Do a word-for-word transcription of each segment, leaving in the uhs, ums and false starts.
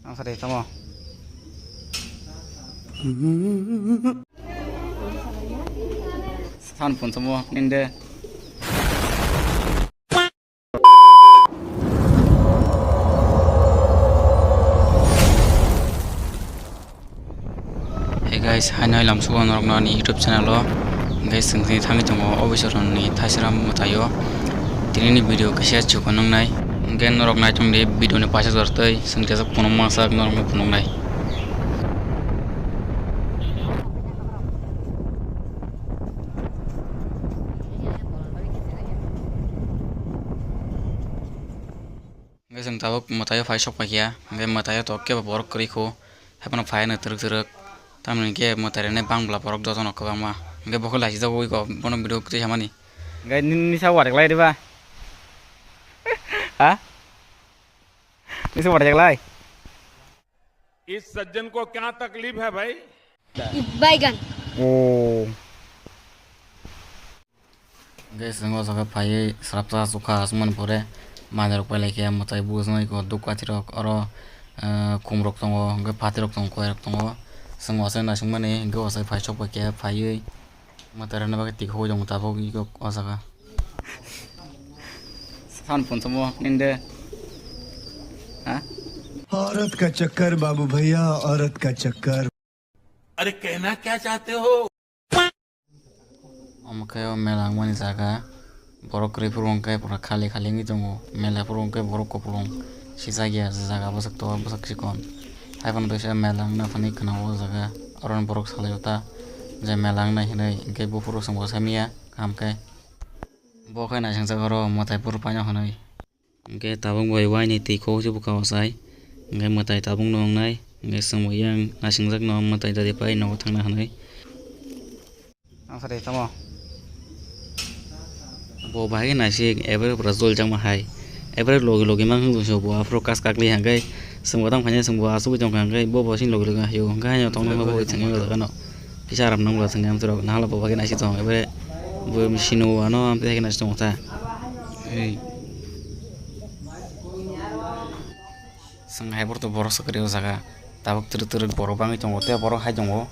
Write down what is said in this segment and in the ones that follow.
Ang sa de tamo. San pun tamo ninde. Hey guys, haino hai lamsugo norokno ani YouTube channel o. Hwnkhe chwng tini thangwi tongo Obichoronni Thaisram mwtaio. Tinini video kisa chukon wngnai. Hwnkhe norok naitongdi video ni paisa jor tei chwng tesa phunuk mangsak norokno phunuknai. Hwnkhe chwng tabuk mwtaio phai sok paikha, hwnkhe mwtaio tok kebo borok kwrwi kho, haiphano phaiano twrwk twrwk, tamoni hwnkhe mwtai rwnai bangla borok jotono kwbangma, hwnkhe bo khe laisijagwi kho bono video kwtwi samani. Hwnkhe nini sa wareklai diba? Ha? Nini sa wareklai? इस सज्जन को क्या तकलीफ है भाई? Baigan. Oh. Hwnkhe chwng o jaga phaiwi swrapsa chukha aswkmani pore manwirok pailai khe mwtai bujnai kho duk kathirok oro, eh, khumrok tongo, hwnkhe phatirok tongo, koirok tongo. Chwng wasai naisingmani hwnkhe wasai phai sok bai khe phaiwi mwtai rwna bagwi tikhogwi tongo tabuk o jaga. San pun tamo ninde. Ha? औरत का चक्कर बाबू भैया, औरत का चक्कर। अरे कहना क्या चाहते हो? Omo khe o mela wngmani jaga, borok kwrwi phuru hwnkhe pura khali khali wngwi tongo, mela phuru hwnkhe borok kupulung sijak ya, jaga bwswk towa bwswk chikon. Haiphano teisa mela wngna phani khwna o jaga, oro borok salai o ta je mela wngnai hinwi, hwnkhe buphuru chwngbo samiya kaham khe. Bo khe naisingjak oro mwtai phuru paino hinwi. Hwnkhe tabuk bai waini twi kok se bwkha o sai. Hwnkhe mwtai tabuk no wngnai. Hwnkhe chwng bo yang naisingjakno mwtai dadi pai nogo thangna hwnwi. Ang sa de tamo. Bo bahai khe naisik, ebere pura joljakma hai. Ebere logi logi mang wngtong se bo aphuru kas kakli hwnkhe chwng bo tang phainai chwng bo achugwi tongkha hwnkhe bo bo chini logi logi haio. Hwnkhe haino tongna hwnkhe bo thangwi o jaga no. Kisa aram nangla thangwi amtwrok nahala bo bahai khe naisik tong ebere bo sino ano amtwi hai khe naisik tong ta. Ei. Chwng hai borok to borok swkari o jaga. Tabuk twrwk twrwk borok bangwi tongo tei borok hai tongo.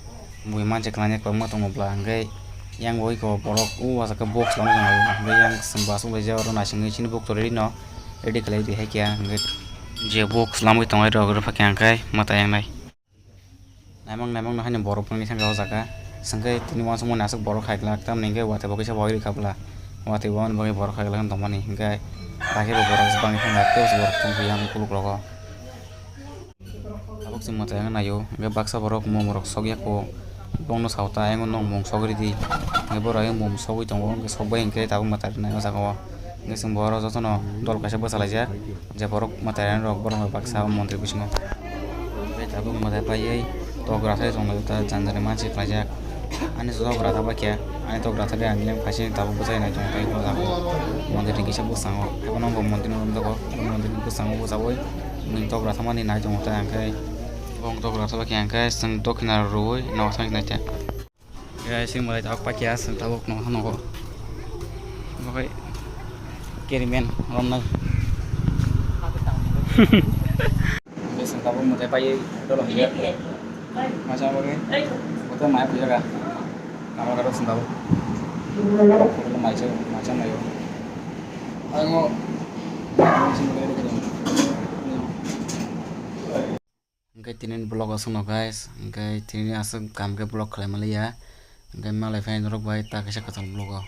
Bui manse khlainai kwbangma tongo bwla hwnkhe yang oi ko borok o jaga box lamai tongo hwnkhe yang chwng bo achuk laijak oro naisingwi chini box to ready no ready khlai di hai khe hwnkhe je box lamwi tongo rok rwpha khe hwnkhe mwtai wngnai. Naimang naimang no haino borok bangni thangkha o jaga. Chwngkhe tini uansukmani aswk borok hai glak, tamni hwnkhe watwi bo kisa bo rikha bwla. Watwi bo aboni bagwi borok hai glak wng tongmani, hwnkhe hakhe bo borok bangni thangkha, tei borok tongkha yang ukuluk rogo. Tabuk chwng mwtai wngwi naio, hwnkhe baksa borok mum rok sok ya kho. Bongno sao ta, ayang nwng mum sok ridi. Hwnkhe borok ayang mum sogwi tongo, hwnkhe sokbai hwnkhe tabuk mwtai rwnai o jaga o. Hwnkhe chwng bo oro jotono dol kaisa bwchalaijak. Je borok mwtai rok, borok bai baksa o mondri bisingo. Tei tabuk mwtai paiwi tok rathai tonglaio ta, jani jani mansi khlaijak. Ani tok ratha baikha, ani tok ratha de ani yang phaising tabuk bwchai nai tongo tei o jaga o. Mondir ni kisa bwskango, abo no bo mondir ni romjago, abo mondir ni bwskango bwchaui nwng tok ratha mani nai tongo tei ang khe. Bo tok ratha baikha ang khe chwng dokhina rwui nogo thang nai ta. Guys, sini mulai tabuk paikha, sini tabuk no hano ko. Oke. Kirimen, rom nai. Guys, sini tabuk mulai pai, dolo. Macam apa ni? Betul mai puja kah? Nama kado sini tabuk. Betul mai cek, macam ayo. Ayo. Hwnkhe tini vlog aswkno guys, hwnkhe tini aswk kaham khe vlog khlai manliya, hwnkhe malai phai norok bai ta kaisa kwtal vlog o.